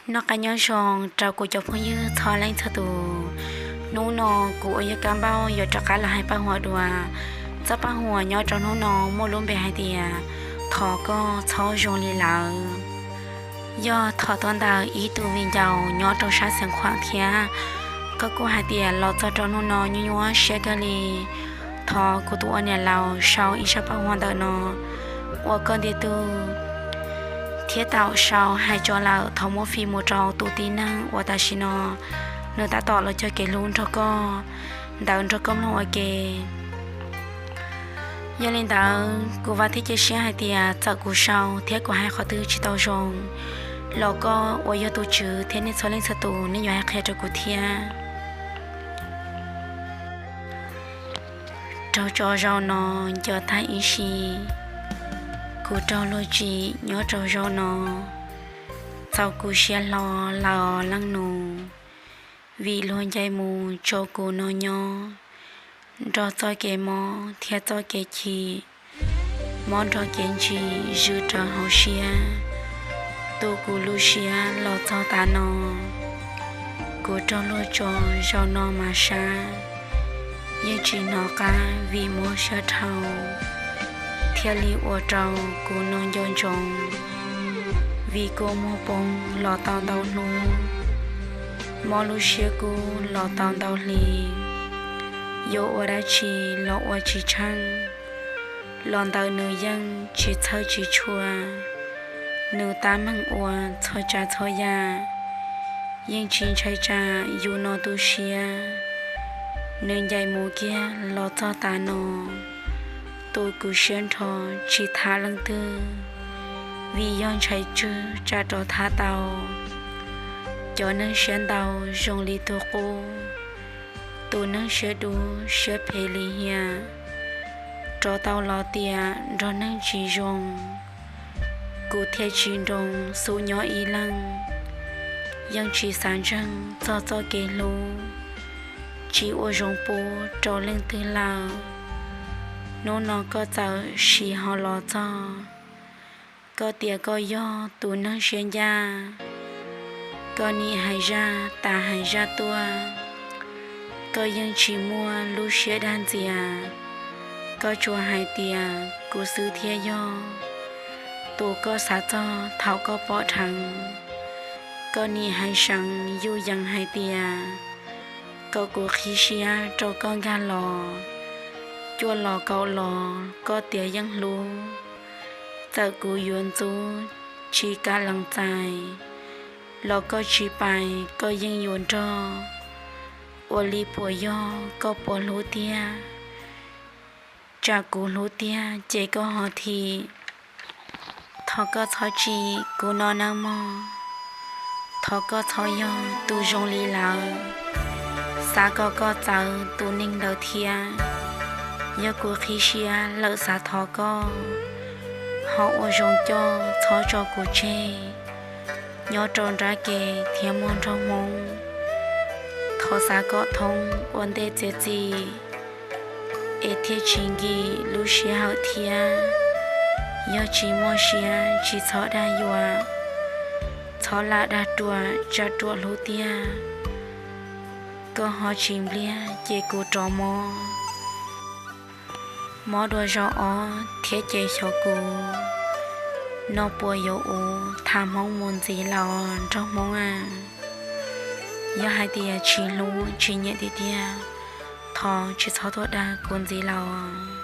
Noj qab nyob zoo rau kuv cov phooj ywg txhua leej txhua tus. Hnub no kuv uas yog Kab Npauj yuav rov qab los hais paj huam dua. Txoj paj huam nyob rau hnub no muaj lub npe hais tias thov koj txhob zoo li lawm. Yog thov tuaj ntawm ib tug viv ncaus nyob rau sab Xeev Khuam thiab. Koj kuj hais tias los txog rau hnub no nyuaj nyuaj siab kawg li. Thov kuv tus ua niam laus sau ib zaj paj huam ntawm no ua koj ntiag tug, thiab tau sau hais tso lawm thov muab fij mus rau tus tib neeg uas tam sim no nws tab tom los cog kev hlub nrog koj ntawd nrog koj mloog ua ke. Yog li ntawd kuv vam thiab cia siab hais tias txawm kuv sau thiab kuv hais qhov twg tsis tau zoo los koj uas yog tus tswv thiab nej txhua leej txhua tus nej yuav hais qhia rau kuv thiab. Raug tso zaum no nco tag ib si, kuv raug luag tsim nyob rau zaum no, txaus kuv siab hlo lawm os leej nus, vim luag ncaim mus tso kuv no nyob nrog txoj kev mob thiab txoj kev chim, mob nrog kev ntsim zwm raws hauv siab, tu kuv lub siab los txog tav no. Kuv raug luag tso zaum no mas sab, yeej tsis hnov qab vim mob siab dhau, thiaj li ua rau kuv no nco ntsoov, vim kua muag poob los tau ntau hnub, mob lub siab kub los tau ntau hli, yuav ua dab tsi los ua tsis tsheej, los ntawm nws yeej tsis txhawj tsis tshua, nws tab meeg ua txhua tsav txhua yam, yeej tsis ntshai tsam yus no tu siab, nws ncaim mus kiag los txog tav no, tu kuv siab nrho tsis tham leej twg, vim yog ntshai tswg tsam rov tham tau. Cov neeg siab ntau zoo li tus qub, tus neeg siab dub siab phem li hiam, rov tau los tias nrog neeg tsis zoo. Kuv thiaj tsis nroo xub nyob ib leeg, yeej tsis xav ntseeg txog txoj kev hlub, tsis ua zoo pub rau leej twg lawm. Hnub no koj txawm sim ho los txog, koj tias koj yog tus neeg siab ncaj, koj nim hais zaj tas hais zaj tuaj, koj yeej tsis muaj lub siab dag ntxias, koj tsuas hais tias kuv xwb thiaj yog tus koj xav txog thaum koj pom dheev. Koj nim hais seev yuj yees hais tias kom kuv qhib siab rau koj nkag los, cuaj los kaum los koj tias yeej hlub. Txawm kuv yuav ntxub tsis kam lees txais, los koj tsis pais koj yeej yuav nrog. Ua li puas yog koj puas hlub tiag? Tsam kuv hlub tiag ces koj ho thim. Thov koj txhob tsim kuv no nawb mog. Thov koj txhob yog tus zoo li lawm. Xav kom koj txawv tus neeg ntawd thiab. Yog kuv qhib siab lawm xav thov koj, ho ua zoo coj txhob tso kuv tseg nyob rau nrab ke thiab muag nraug Hmoob. Thov xav kom thoob ua ntej txiav txim, es thiaj tsis nkim lub sij hawm thiab. Yog tsis muaj siab tsis txhob dag yuam, txhob lam dag ruam tsam ruam hlub tiag. Koj ho tsis npliag ces kuv rov mob, mob dua zaum ob thiab ces xyov kuv no puas yuav ua tham Hmoob mus ntxiv lawm nraug Hmoob a. Yog hais tias tsis hlub tsis nyiam tiag tiag, thov tsis txhob tuaj dag kuv ntxiv lawm.